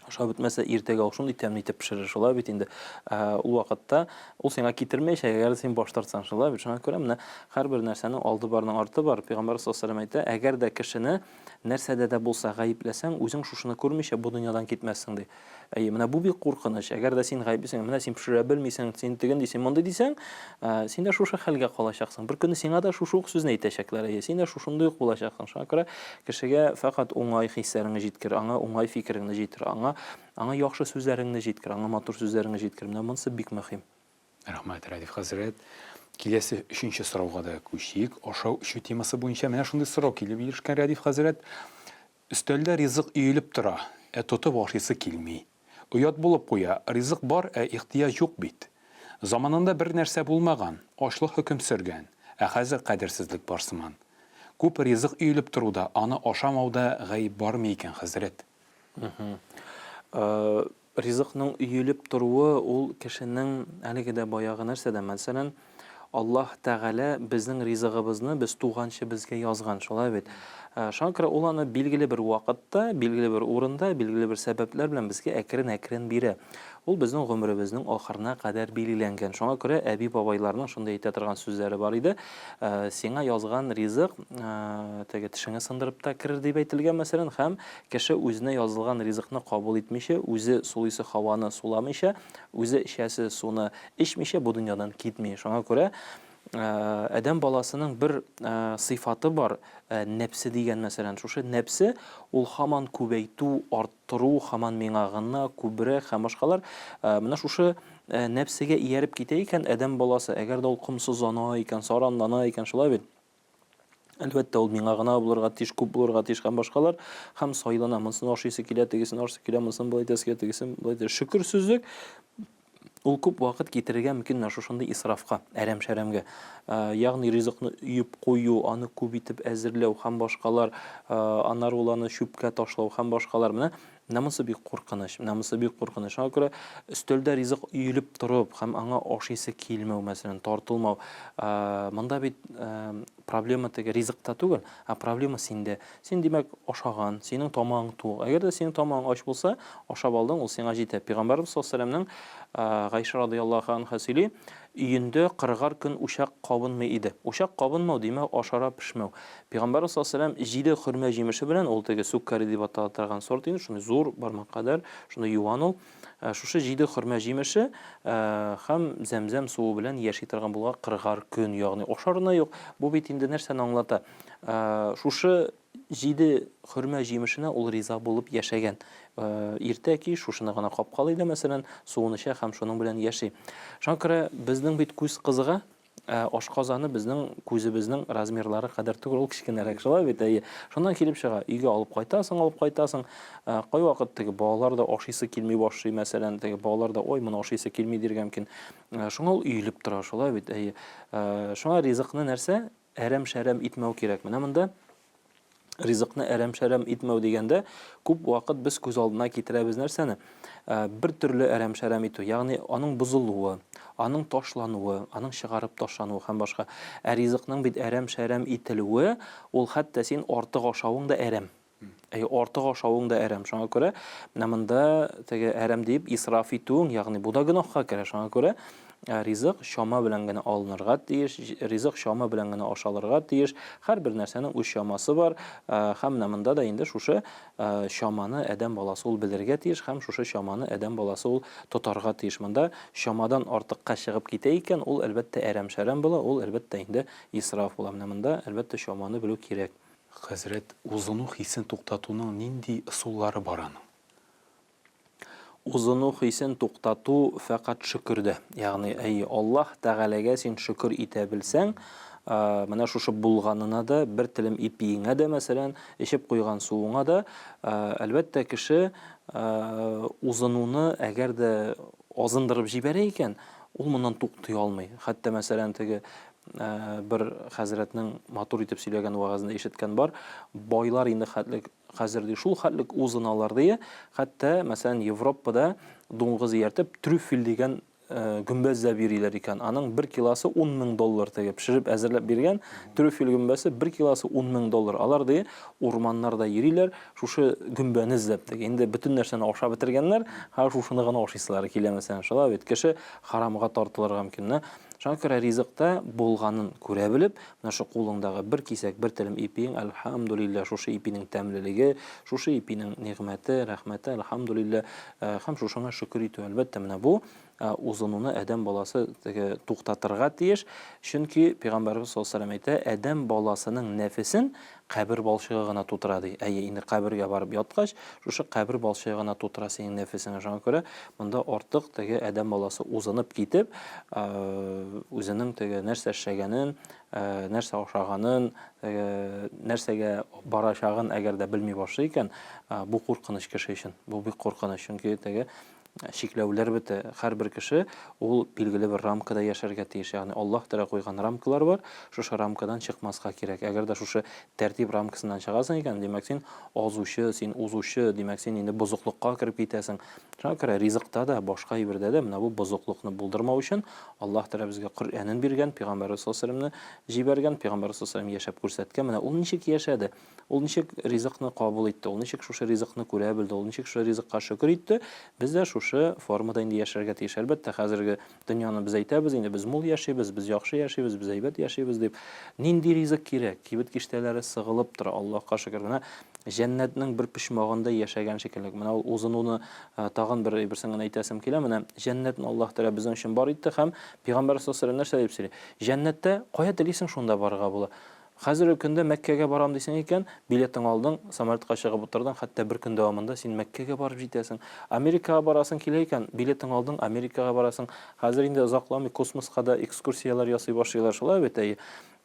Ашап бетмәсә, иртәгә ул шундый тәмле итеп пешерер, шулай бит инде. Ул вакытта ул сиңа китермәячәк, әгәр син баш тартсаң, шулай бит. Шуңа күрә менә һәрбер нәрсәнең алды барның арты бар. Пәйгамбәр саллаллаһу алейһи ва сәлләм әйтә, әгәр дә кешене нәрсәдә дә булса гаепләсәң, үзең шушыны күрмичә бу дөньядан китмәссең, ди. Әйе, менә бу бик куркыныч. Әгәр дә син гаеплесең, менә син пешерә белмисең, син тегенди, син мондый дисәң, син дә шушы хәлгә калачаксың. Бер көнне сиңа да шушы ук сүзне әйтәчәкләр. Әйе, син дә шушындый ук булачаксың. Шуңа күрә кешегә фәкать уңай хисләреңне җиткер, аңа уңай фикереңне җитер, аңа аңа яхшы сүзләреңне җиткер, аңа матур сүзләреңне җиткер. Менә монысы бик мөһим. Рәхмәт, Рәдиф хәзрәт. Киләсе өченче сорауга да күчик. Ашау-эчү темасы буенча менә шундый сорау килеп ирешкән, Рәдиф хәзрәт. Өстәлдә ризык өелеп тора, ә тотып ашыйсы килми. Оят булып куя, ризык бар, ә ихтыяҗ юк бит. Заманында бер нәрсә булмаган, ачлык хөкем сөргән, ә хәзер кадерсезлек бар сыман. Күп ризык өелеп торуда, аны ашамауда гаеп бармы икән, хәзрәт? Ризыкның өелеп торуы ул кешенең әлеге дә баягы нәрсәдә, мәсәлән, Аллаһ Тәгалә безнең ризыгыбызны без туганчы безгә язган, шулай бит? Шуңа күрә ул аны билгеле бер вакытта, билгеле бер урында, билгеле бер сәбәпләр белән безгә әкрен-әкрен бирә. Ул безнең гомеребезнең ахырына кадәр билгеләнгән. Шуңа күрә әби-бабайларның шундый әйтә торган сүзләре бар иде, Сиңа язган ризык теге тешеңне сындырып та керер дип әйтелгән, мәсәлән, һәм Кеше үзенә язылган ризыкны кабул итмичә, үзе сулыйсы һаваны суламыйча, үзе эчәсе суны эчмичә бу дөньядан китми. Шуңа күрә адәм баласының бер сыйфаты бар, нәпсе дигән, мәсәлән. Шушы нәпсе ул һаман күбәйтү, арттыру, һаман миңа гына, күбрәк һәм башкалар. Менә шушы нәпсегә ияреп китә икән адәм баласы, әгәр дә ул комсызлана икән, саранлана икән, шулай бит? Әлбәттә, ул миңа гына булырга тиеш, күп булырга тиеш һәм башкалар. Һәм сайлана, монысын ашыйсы килә, тегесен ашыйсы килә, монысын болай итәсе килә, тегесен болай итәсе. Шөкерсезлек ул күп вакыт китерергә мөмкин менә шушындый исрафка, әрәм-шәрәмгә. Э, ягъни ризыкны өеп кую, аны күп итеп әзерләү һәм башкалар, э, аннары ул аны чүпкә ташлау һәм башкалар. Менә Менә монысы бик куркыныч, менә монысы бик куркыныч. Шуңа күрә өстәлдә ризык өелеп торып һәм аңа ашыйсы килмәү, мәсәлән, тартылмау. Монда бит проблема теге ризыкта түгел, ә проблема синдә. Син, димәк, ашаган, синең тамагың тук. Әгәр дә синең тамагың ач булса, ашап алдың, ул сиңа җитә. Пәйгамбәрбез саллаллаһу алейһи ва сәлләмнең Гайшә радыяллаһу анха сөйли, Өендә кырыгар көн учак кабынмый иде. Учак кабынмау, димәк, ашара пешмәү. Пәйгамбәрбез саллаллаһу алейһи ва сәлләм җиде хөрмә җимеше белән, ул теге суккари дип атала торган сорт инде, шундый зур, бармак кадәр, шундый юан ул. Шушы җиде хөрмә җимеше һәм зәмзәм суы белән яши торган булган кырыгар көн, ягъни ашарына юк. Бу бит инде нәрсәне аңлата? Шушы Җиде хөрмә җимешенә ул риза булып яшәгән. Иртә кич шушыны гына капкалый да, мәсәлән, суын эчә һәм шуның белән яши. Шуңа күрә безнең бит күз кызыга, ә ашказаны безнең күзебезнең размерлары кадәр түгел, ул кечкенәрәк, шулай бит, әйе. Шуннан килеп чыга, өйгә алып кайтасың, алып кайтасың, кайвакыт теге балалар да ашыйсы килми башлый, мәсәлән, теге балалар да, ой, моны ашыйсы килми диергә мөмкин. Шуңа ул өелеп тора, шулай бит, әйе. Шуңа ризыкны нәрсә? Әрәм-шәрәм итмәү кирәк. Менә монда ризыкны әрәм-шәрәм итмәү дигәндә, күп вакыт без күз алдына китерәбез нәрсәне? Э, бер төрле әрәм-шәрәм итү, ягъни аның бозылуы, аның ташлануы, аның чыгарып ташлануы һәм башка. Ә ризыкның бит әрәм-шәрәм ителүе, ул хәтта син артык ашавың да әрәм. Әй, артык ашавың да әрәм. Шуңа күрә менә монда теге әрәм диеп исраф итүең, ягъни бу да гөнаһка керә. Шуңа күрә э, ризык чама белән генә алынырга тиеш, ризык чама белән генә ашалырга тиеш. Һәрбер нәрсәнең үз чамасы бар. Э, һәм менә монда да инде шушы э, чаманы адәм баласы ул белергә тиеш һәм шушы чаманы адәм баласы ул тотарга тиеш. Монда чамадан артыкка чыгып китә икән, ул әлбәттә әрәм-шәрәм була, ул әлбәттә инде исраф була. Менә монда әлбәттә чаманы белү кирәк. Хәзрәт, узыну хисен туктатуның нинди ысуллары бар аның? Узыну хисен туктату фәкать шөкердә. Ягъни, әй, Аллаһ Тәгаләгә син шөкер итә белсәң, менә шушы булганына да, бер телем ипиеңә дә, мәсәлән, эчеп куйган суыңа да, әлбәттә, кеше узынуны әгәр дә азындырып җибәрә икән, ул моннан туктый алмый. Хәтта, мәсәлән, теге Бер хәзрәтнең матур итеп сөйләгән вәгазен ишеткән бар. Байлар инде хәтлек хәзер ди шул хәтлек узыналар ди. Хәтта, мәсәлән, Европада дуңгыз ияртеп трюфель дигән гөмбә эзләп йөриләр икән. Аның бер килосы 10 мең доллар теге пешереп әзерләп биргән трюфель гөмбәсе бер килосы 10 мең доллар. Алар ди урманнарда йөриләр, шушы гөмбәне эзләп теге. Инде бөтен нәрсәне ашап бетергәннәр, хәзер шушыны гына ашыйсылары килә мәсәлән. Шулай бит, кеше харамга тартылырга мөмкин. Менә шуңа күрә ризыкта булганын күрә белеп, менә шу кулыңдагы бер кисәк, бер телем ипиең, әлхәмдүлилләһ, шушы ипинең тәмлелеге, шушы ипинең нигъмәте, рәхмәте, әлхәмдүлилләһ, Һәм шушыңа шөкер итү, әлбәттә, менә бу узынуны адәм баласы теге туктатырга тиеш. Чөнки Пәйгамбәребез саллаллаһу алейһи ва сәлләм әйтә, адәм баласының нәфесен кабер балчыгы гына тутыра, ди. Әйе, инде кабергә барып яткач, шушы кабер балчыгы гына тутыра синең нәфесеңне. Шуңа күрә монда артык теге адәм баласы узынып китеп, үзенең теге нәрсә эшләгәнен, нәрсә ашаганын, нәрсәгә барачагын әгәр дә белми башлый икән, бу куркыныч кеше өчен. Бу бик куркыныч, чөнки теге чикләүләр бетә. Һәрбер кеше ул билгеле бер рамкада яшәргә тиеш. Ягъни Аллаһ Тәгалә куйган рамкалар бар, шушы рамкадан чыкмаска кирәк. Әгәр дә шушы тәртип рамкасыннан чыгасың икән, димәк, син азучы, син узучы, димәк, син инде бозыклыкка кереп китәсең. Шуңа күрә ризыкта да, башка әйбердә дә менә бу бозыклыкны булдырмау өчен Аллаһ Тәгалә безгә Коръәнен биргән, Пәйгамбәребез саллаллаһу алейһи ва сәлләмне җибәргән, Пәйгамбәребез саллаллаһу алейһи ва сәлләм яшәп күрсәткән. Менә ул ничек яшәде, ул ничек ризыкны кабул итте, ул ничек шушы ризыкны күрә белде, ул ничек шушы ризыкка шөкер итте, без дә шушы формада инде яшәргә тиеш. Әлбәттә, хәзерге дөньяны без әйтәбез инде, без мул яшибез, без яхшы яшибез, без әйбәт яшибез дип. Нинди ризык кирәк? Кибет киштәләре сыгылып тора, Аллаһка шөкер. Менә Җәннәтнең бер почмагында яшәгән шикелле. Менә ул узынуны тагын бер әйберсен генә әйтәсем килә. Менә җәннәтне Аллаһ Тәгалә безнең өчен бар итте һәм Пәйгамбәр саллаллаһу алейһи нәрсә дип сөйли? Җәннәттә кая телисең, шунда барырга була. Хәзерге көндә Мәккәгә барам дисең икән, билетың алдың, самолетка чыгып утырдың, хәтта бер көн дәвамында син Мәккәгә барып җитәсең. Америкага барасың килә икән, билетың алдың, Америкага барасың. Хәзер инде озакламый космоска да экскурсияләр ясый башлыйлар, шулай бит, әйе.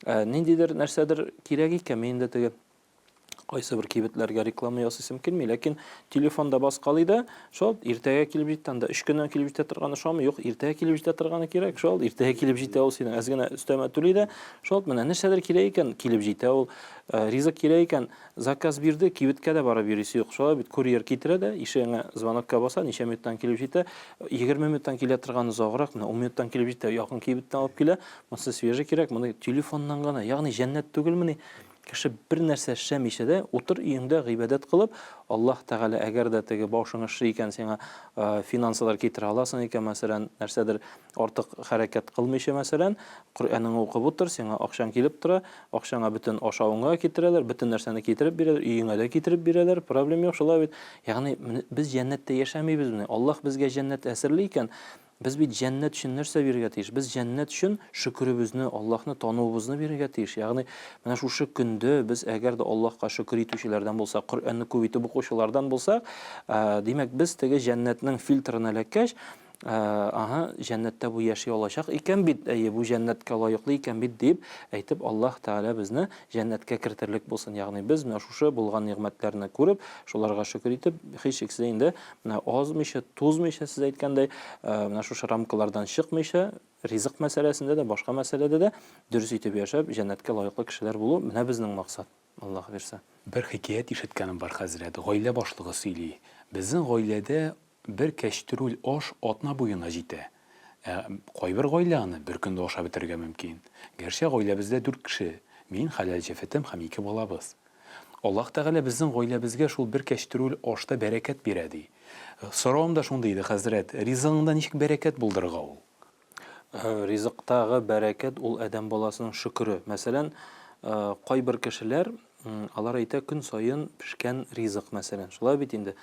Ниндидер нәрсәдер кирәк икән, мин инде теге кайсы бер кибетләргә реклама ясыйсым килми, ләкин телефонда баскалый да, шул иртәгә килеп җитте, анда өч көннән килеп җитә торганы шулмы? Юк, иртәгә килеп җитә торганы кирәк, шул иртәгә килеп җитә ул синең, әз генә өстәмә түли дә, шул менә нәрсәдер кирәк икән, килеп җитә ул, э, ризык кирәк икән, заказ бирде, кибеткә дә барып йөрисе юк, шулай бит курьер китерә дә, ишегеңә звонокка баса, ничә минуттан килеп җитә, 20 минуттан килә торганы озаграк, менә 10 минуттан килеп җитә, якын кибеттән алып килә, монысы свежий кирәк, моны телефоннан гына, ягъни җәннәт түгелмени? Кеше бер нәрсә эшләмичә дә, утыр өеңдә гыйбадәт кылып, Аллаһ Тәгалә әгәр дә теге башың эшли икән, сиңа финансалар китерә аласың икән, мәсәлән, нәрсәдер артык хәрәкәт кылмыйча, мәсәлән, Коръәнеңне укып утыр, сиңа акчаң килеп тора, акчаңа бөтен ашавыңа китерәләр, бөтен нәрсәне китереп бирәләр, өеңә дә китереп бирәләр, проблем юк, шулай бит. Ягъни без җәннәттә яшәмибезмени? Аллаһ безгә җәннәт әзерли икән, Без бит җәннәт өчен нәрсә бирергә тиеш? Без җәннәт өчен шөкеребезне, Аллаһны тануыбызны бирергә тиеш. Ягъни, менә шушы көндә без әгәр дә Аллаһка шөкер итүчеләрдән булсак, Коръәнне күп итеп укучылардан булсак, димәк, без теге җәннәтнең фильтрына эләккәч, аһа, җәннәттә бу яши алачак икән бит, әйе, бу җәннәткә лаеклы икән бит дип әйтеп, Аллаһ Тәгалә безне җәннәткә кертерлек булсын. Ягъни без менә шушы булган нигъмәтләрне күреп, шуларга шөкер итеп, һичшиксез инде Менә азмыйча, тузмыйча, сез әйткәндәй, менә шушы рамкалардан чыкмыйча, ризык мәсьәләсендә дә, башка мәсьәләдә дә дөрес итеп яшәп, җәннәткә лаеклы кешеләр булу, менә безнең максат, Аллаһ бирсә. Бер хикәят ишеткәнем бар, хәзрәт. Гаилә башлыгы сөйли. Безнең гаиләдә бер кәчтерүл аш атна буена җитә. Ә кайбер гаилә аны бер көндә ашап бетерергә мөмкин. Гәрчә гаиләбездә дүрт кеше, мин, хәләл җефетем һәм ике балабыз. Аллаһ Тәгалә безнең гаиләбезгә шул бер кәчтерүл ашта бәрәкәт бирә, ди. Соравым да шундый иде, хәзрәт, ризыгыңда ничек бәрәкәт булдырырга ул? Ризыктагы бәрәкәт ул адәм баласының шөкере. Мәсәлән, кайбер кешеләр, алар әйтә, көн саен пешкән ризык, мәсәлән. Шулай бит инде.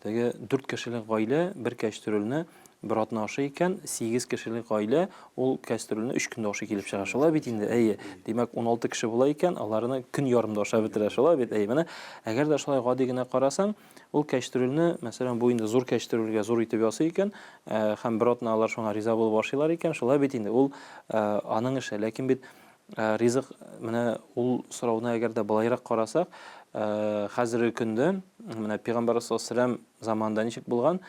Теге дүрт кешелек гаилә бер кәчтерүлне Бер атна ашый икән, 8 кешелек гаилә ул кәстрүлне 3 көндә ашый килеп чыга. Шулай бит инде, әйе. Димәк, 16 кеше була икән, аларны көн ярымда ашап бетерә. Шулай бит, әйе. Менә әгәр дә шулай гади генә карасаң, ул кәстрүлне, мәсәлән, бу инде зур кәстрүлгә зур итеп ясый икән, э, һәм бер атна алар шуңа риза булып ашыйлар икән, шулай бит инде, ул э, аның эше. Ләкин бит э, ризык, менә ул сорауны әгәр дә былайрак карасак, хәзерге көндә менә Пәйгамбәр саллаллаһу алейһи ва сәлләм заманында ничек булган,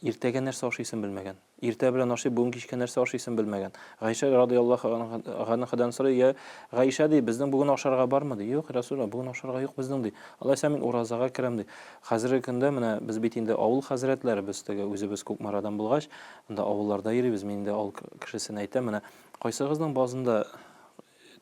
иртәгә нәрсә ашыйсын белмәгән. Иртә белән ашый, бүген кичкә нәрсә ашыйсын белмәгән. Гайшә радыяллаһу анһадан сорый, Я Гайшә, ди, безнең бүген ашарга бармы, ди. Юк, Расулаллаһ, бүген ашарга юк безнең, ди. Алайса мин уразага керәм, ди. Хәзерге көндә менә без бит инде авыл хәзрәтләре, без теге үзебез Кукмарадан булгач, анда авылларда йөрибез, мин инде авыл кешесен әйтәм, менә кайсыгызның базында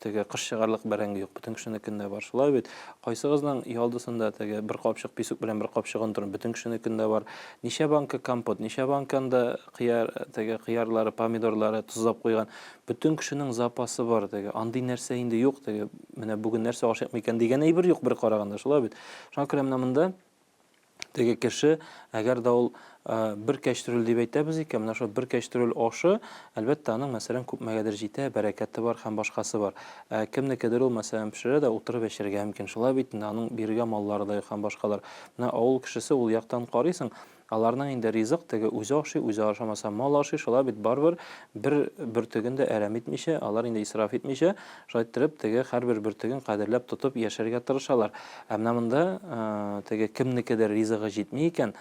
теге кыш чыгарлык бәрәңге юк, бөтен кешенекендә бар, шулай бит? Кайсыгызның өйалдысында теге бер капчык песок белән бер капчык он тора, бөтен кешенекендә бар. Ничә банка компот, ничә банка анда кыяр, теге кыярлары, помидорлары тозлап куйган. Бөтен кешенең запасы бар, теге андый нәрсә инде юк, теге менә бүген нәрсә ашыйк микән дигән әйбер юк бер караганда, шулай бит? Шуңа күрә менә монда теге кеше, әгәр дә ул бер кәчтрүл дип әйтәбез икән, менә шул бер кәчтрүл ашы, әлбәттә, аның, мәсәлән, күпмегәдер җитә, бәрәкәте бар һәм башкасы бар. Ә кемнекедер ул, мәсәлән, пешерә дә утырып эчәргә мөмкин. Шулай бит инде, аның бирергә маллары да юк һәм башкалар. Менә авыл кешесе ул яктан карыйсың, Аларның инде ризык теге үзе ашый, үзе ашамаса мал ашый, шулай бит барыбер бер бөртеген дә әрәм итмичә, алар инде исраф итмичә, шулай иттереп теге һәрбер бөртеген кадерләп тотып яшәргә тырышалар. Ә менә монда теге кемнекедер ризыгы җитми икән,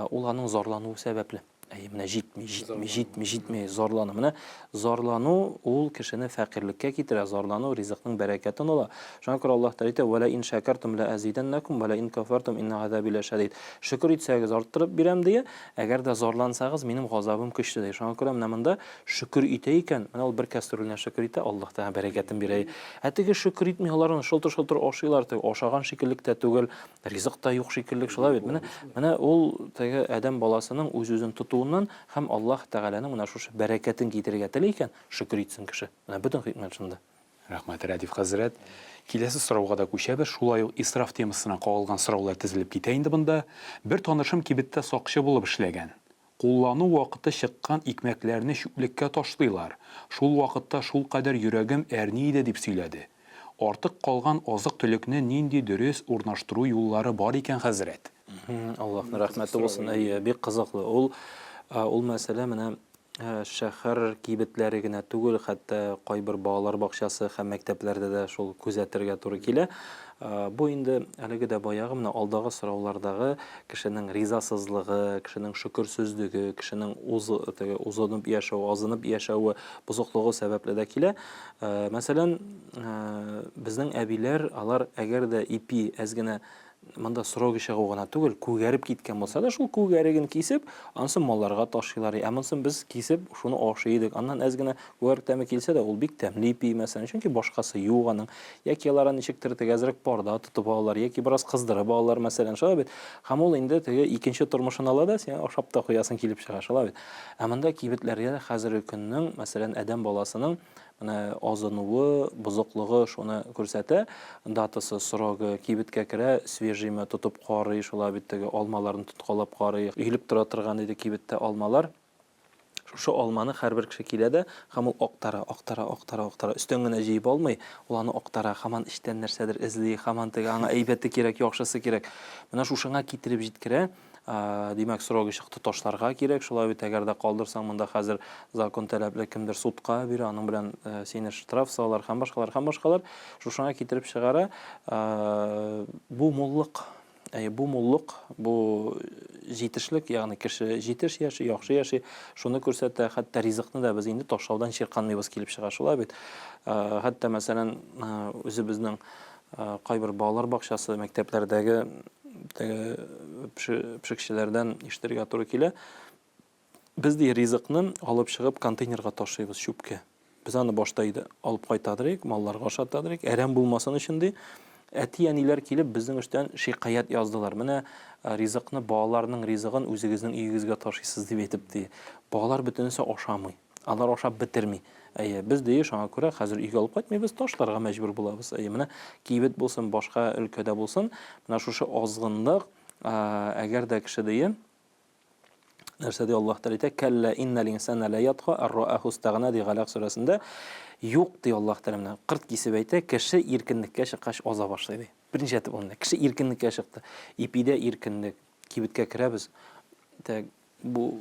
ул аның зарлануы сәбәпле. Әйе, менә җитми, җитми, җитми, җитми, зарлану. Менә зарлану ул кешене фәкыйрьлеккә китерә, зарлану ризыкның бәрәкәтен ала. Шуңа күрә Аллаһ Тәгалә әйтә, "Вә лә ин шәкәртум лә әзидәннәкум, вә лә ин кәфәртум инна газаби ләшәдид". Шөкер итсәгез, арттырып бирәм, ди, әгәр дә зарлансагыз, минем газабым көчле, ди. Шуңа күрә менә монда шөкер итә икән, менә ул бер кәстрүленә шөкер итә, Аллаһ Тәгалә бәрәкәтен бирә. Ә теге шөкер итми, алар аны шылтыр-шылтыр ашыйлар, теге ашаган шикеллек тә түгел, ризык та юк шикеллек, шулай бит. Менә, менә ул теге адәм баласының үз-үзен тотуыннан һәм Аллаһ Тәгаләнең менә шушы бәрәкәтен китерергә тели икән, шөкер итсен кеше. Менә бөтен хикмәт шунда. Рәхмәт, Рәдиф хәзрәт. Киләсе сорауга да күчәбез. Шулай ук исраф темасына кагылган сораулар тезелеп китә инде монда. Бер танышым кибеттә сакчы булып эшләгән. Куллану вакыты чыккан икмәкләрне чүплеккә ташлыйлар. Шул вакытта шулкадәр йөрәгем әрни иде, дип сөйләде. Артык калган азык-төлекне нинди дөрес урнаштыру юллары бар икән, хәзрәт? Аллаһның рәхмәте булсын. Әйе, бик кызыклы. Ул, ул мәсьәлә менә шәһәр кибетләре генә түгел, хәтта кайбер балалар бакчасы һәм мәктәпләрдә дә шул күзәтергә туры килә. Бу инде әлеге дә баягы менә алдагы сораулардагы кешенең ризасызлыгы, кешенең шөкерсезлеге, кешенең уз, теге узынып яшәү, азынып яшәве, бозыклыгы сәбәпле дә килә. Мәсәлән, безнең әбиләр, алар әгәр дә ипи әз генә Монда срогы чыгу гына түгел, күгәреп киткән булса да, шул күгәреген кисеп, анысын малларга ташыйлар. Ә монысын без кисеп, шуны ашый идек. Аннан әз генә күгәрек тәме килсә дә, ул бик тәмле ипи, мәсәлән, чөнки башкасы юк аның. Яки алар аны ничектер теге әзрәк парда тотып алалар, яки бераз кыздырып алалар, мәсәлән, шулай бит. Һәм ул инде теге икенче тормышын ала да, син ашап та куясың килеп чыга, шулай бит. Ә монда кибетләргә хәзерге көннең, мәсәлән, адәм баласының Менә азынуы, бозыклыгы шуны күрсәтә. Датасы, срогы, кибеткә керә, свежиймы, тотып карый, шулай бит теге алмаларны тоткалап карый. Өелеп тора торган иде кибеттә алмалар. Шушы алманы һәрбер кеше килә дә һәм ул актара, актара, актара, актара. Өстән генә җыеп алмый, ул аны актара, һаман эчтән нәрсәдер эзли, һаман теге аңа әйбәте кирәк, яхшысы кирәк. Менә шушыңа китереп җиткерә. Димәк, срогы чыкты, ташларга кирәк. Шулай бит, әгәр дә калдырсаң, монда хәзер закон таләпле кемдер судка бирә, аның белән сине штраф салалар һәм башкалар, һәм башкалар. Шушыңа китереп чыгара. Бу муллык. Әйе, бу муллык, бу җитешлек, ягъни кеше җитеш яши, яхшы яши, шуны күрсәтә. Хәтта ризыкны да без инде ташлаудан чирканмыйбыз килеп чыга, шулай бит. Хәтта, мәсәлән, үзебезнең Кайбер балалар бакчасы, мәктәпләрдәге теге пешекчеләрдән ишетергә туры килә. Без ди ризыкны алып чыгып контейнерга ташыйбыз чүпкә. Без аны башта өйдә алып кайтадыр идек, малларга ашатадыр идек, әрәм булмасын өчен ди. Әти-әниләр килеп безнең өстән шикаять яздылар. Менә ризыкны, балаларның ризыгын үзегезнең өегезгә ташыйсыз дип әйтеп ди. Балалар бөтенесе ашамый. Алар ашап бетерми. Әйе, без ди, шуңа күрә хәзер өйгә алып кайтмыйбыз, ташларга мәҗбүр булабыз. Әйе, менә кибет булсын, башка өлкәдә булсын, менә шушы азгынлык, әгәр дә кеше ди, нәрсә ди Аллаһ Тәгалә әйтә, кәллә иннәл инсана ла ятга ар рааху истагна ди Галәк сүрәсендә. Юк ди Аллаһ Тәгалә менә кырт кисеп әйтә, кеше иркенлеккә чыккач аза башлый ди. Берничә итеп ул менә кеше иркенлеккә чыкты. Ипидә иркенлек, кибеткә керәбез, так Бу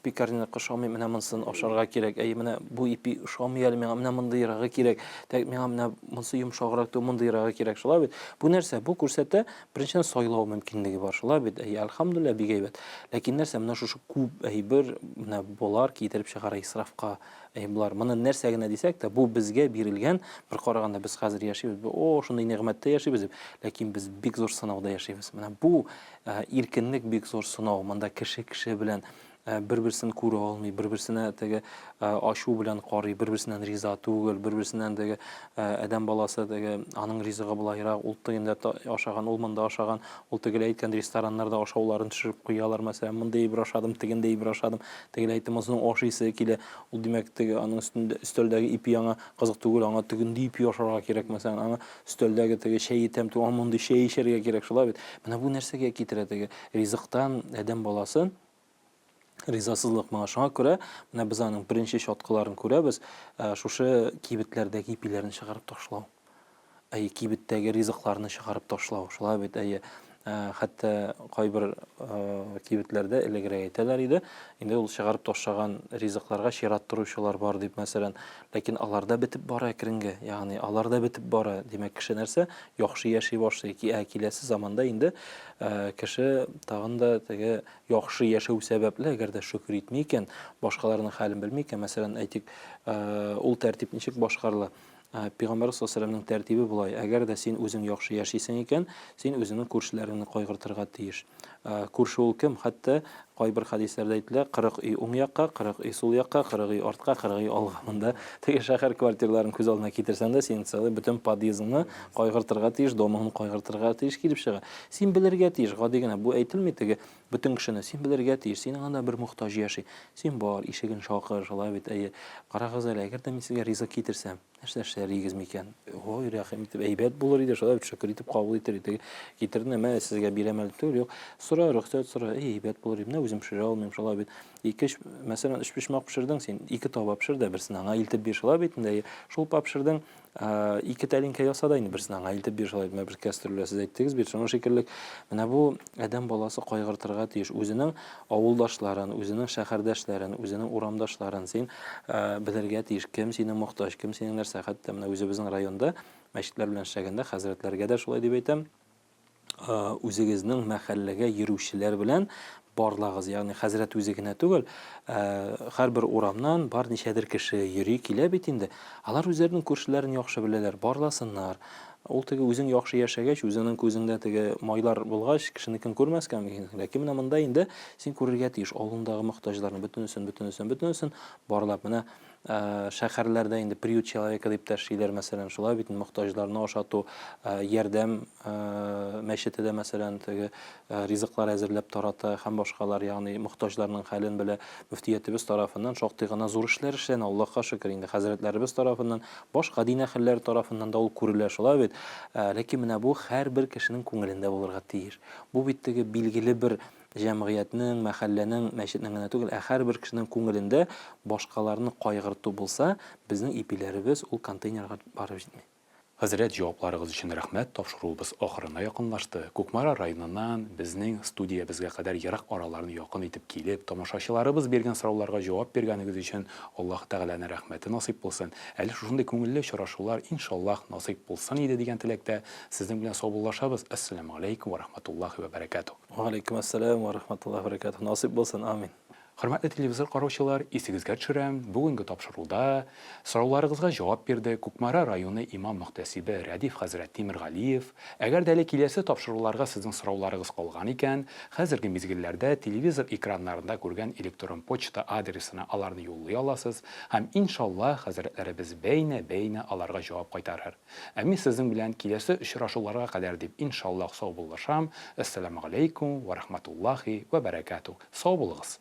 Пекарняныкы ошамый, менә монысын ашарга кирәк. Әйе, менә бу ипи ошамый әле миңа, менә мондыйрагы кирәк. Тәк, миңа менә монысы йомшаграк түгел, мондыйрагы кирәк. Шулай бит? Бу нәрсә? Бу күрсәтә, беренчедән, сайлау мөмкинлеге бар. Шулай бит? Әйе, әлхәмдүлилләһ, бик әйбәт. Ләкин нәрсә, менә шушы күп әйбер, менә болар китереп чыгара исрафка. Әйе, болар, моны нәрсә генә дисәк тә, бу безгә бирелгән, бер караганда без хәзер яшибез, о, шундый нигъмәттә яшибез дип, ләкин без бик зур сынауда яшибез. Менә бу Иркенлек бик зур сынау. Монда кеше кеше белән бер-берсен күрә алмый, бер-берсенә теге ачу белән карый, бер-берсеннән риза түгел, бер-берсеннән теге адәм баласы теге аның ризыгы болайрак, ул тегендә ашаган, ул монда ашаган, ул тегеләй әйткән рестораннарда ашауларын төшереп куялар, мәсәлән, мондый әйбер ашадым, тегендә әйбер ашадым, тегеләй әйтте, монысының ашыйсы килә, ул димәк теге аның өстендә өстәлдәге ипи аңа кызык түгел, аңа тегенди ипи ашарга кирәк, мәсәлән, аңа Өстәлдәге теге чәй тәм түгел, мондый чәй эчәргә кирәк, шулай бит. Менә бу нәрсәгә китерә теге ризыктан адәм баласын ризасызлык моңа. Шуңа күрә менә без аның беренче чаткыларын күрәбез, шушы кибетләрдәге ипиләрне чыгарып ташлау. Әйе, кибеттәге ризыкларны чыгарып ташлау, шулай бит, әйе. Хәтта кайбер кибетләрдә элегрәк әйтәләр иде, инде ул чыгарып ташлаган ризыкларга чират торучылар бар дип, мәсәлән. Ләкин алар да бетеп бара әкренгә, ягъни алар да бетеп бара. Димәк, кеше нәрсә? Яхшы яши башлый. Ә киләсе заманда инде кеше тагын да теге яхшы яшәү сәбәпле, әгәр дә шөкер итми икән, башкаларның хәлен белми икән, мәсәлән, әйтик, ул тәртип ничек башкарыла? Пәйгамбәр саллаллаһу алейһи вәсәлләмнең тәртибе болай, әгәр дә син үзең яхшы яшисең икән, син үзеңнең күршеләреңне кайгыртырга тиеш. Күрше ул кем? Хәтта кайбер хәдисләрдә әйтелә, 40 өй уң якка, 40 өй сул якка, 40 өй артка, 40 өй алга. Монда теге шәһәр квартираларын күз алдына китерсәң дә, син целый бөтен подъездыңны кайгыртырга тиеш, домыңны кайгыртырга тиеш килеп чыга. Син белергә тиеш, гади генә бу әйтелми теге бөтен кешене, син белергә тиеш, синең анда бер мохтаҗ яши. Син бар, ишеген шакыр, шулай бит, әйе. Карагыз әле, әгәр дә мин сезгә ризык китерсәм, нәрсә эшләр идегез микән? Ой, рәхим итеп, әйбәт булыр иде, шулай бит, шөкер итеп кабул итер идек. Китердем, мә, сезгә бирәм әле түгел, юк. Сора, рөхсәт сора, әй, әйбәт булыр иде, менә үзем пешерә алмыйм, шулай бит. Ике, мәсәлән, өчпочмак пешердең син, ике таба пешер дә, берсен аңа илтеп бир, шулай бит инде, әйе. Шулпа пешердең, Ике тәлинкә яса да инде берсен аңа илтеп бир, шулай менә бер кәстрүлә сез әйттегез бит, шуның шикелле. Менә бу адәм баласы кайгыртырга тиеш үзенең авылдашларын, үзенең шәһәрдәшләрен, үзенең урамдашларын. Син белергә тиеш, кем синең мохтаҗ, кем синең нәрсә. Хәтта менә үзебезнең районда мәчетләр белән эшләгәндә хәзрәтләргә дә шулай дип әйтәм. Үзегезнең мәхәлләгә йөрүчеләр белән барлагыз, ягъни хәзрәт үзе генә түгел, һәрбер урамнан бар ничәдер кеше йөри килә бит инде. Алар үзләренең күршеләрен яхшы беләләр, барласыннар. Ул теге үзең яхшы яшәгәч, үзеңнең күзеңдә теге майлар булгач, кешенекен күрмәскә мөмкинсең. Ләкин менә монда инде син күрергә тиеш авылыңдагы мохтаҗларны бөтенесен, бөтенесен, бөтенесен барлап. Менә Шәһәрләрдә инде приют человека дип тә эшлиләр, мәсәлән, шулай бит, мохтаҗларны ашату, ярдәм мәчете дә, мәсәлән, теге ризыклар әзерләп тарата һәм башкалар, ягъни мохтаҗларның хәлен белә. Мөфтиятебез тарафыннан шактый гына зур эшләр эшләнә, Аллаһка шөкер, инде хәзрәтләребез тарафыннан, башка дин әһелләре тарафыннан да ул күрелә, шулай бит. Ләкин менә бу һәрбер кешенең күңелендә булырга тиеш. Бу бит теге билгеле бер Җәмгыятьнең, мәхәлләнең, мәчетнең генә түгел, ә һәрбер кешенең күңелендә башкаларны кайгырту булса, безнең ипиләребез ул контейнерга барып җитми. Хәзрәт, җавапларыгыз өчен рәхмәт, тапшыруыбыз ахырына якынлашты. Кукмара районыннан безнең студиябезгә кадәр ерак араларны якын итеп килеп, тамашачыларыбыз биргән сорауларга җавап биргәнегез өчен Аллаһ Тәгаләнең рәхмәте насыйп булсын. Әле шушындый күңелле очрашулар, иншаллаһ, насыйп булсын иде дигән теләктә, сезнең белән саубуллашабыз. Әссәламү галәйкүм вә рахматуллаһи вә бәрәкәтүһ. Ва алейкум әссәлам ва рахматуллаһи ва баракатуһ. Насыйп булсын, амин. Хөрмәтле телевизор караучылар, исегезгә төшерәм, бүгенге тапшыруда сорауларыгызга җавап бирде Кукмара районы имам-мөхтәсибе Рәдиф хәзрәт Тимергалиев. Әгәр дә әле киләсе тапшыруларга сезнең сорауларыгыз калган икән, хәзерге мизгелләрдә телевизор экраннарында күргән электрон почта адресына аларны юллый аласыз һәм, иншалла, хәзрәтләребез бәйнә-бәйнә аларга җавап кайтарыр. Ә мин сезнең белән киләсе очрашуларга кадәр дип иншаллаһ саубуллашам, Әссәламегаләйкүм вә рахматуллаһи вә бәрәкәтүһ. Сау булыгыз!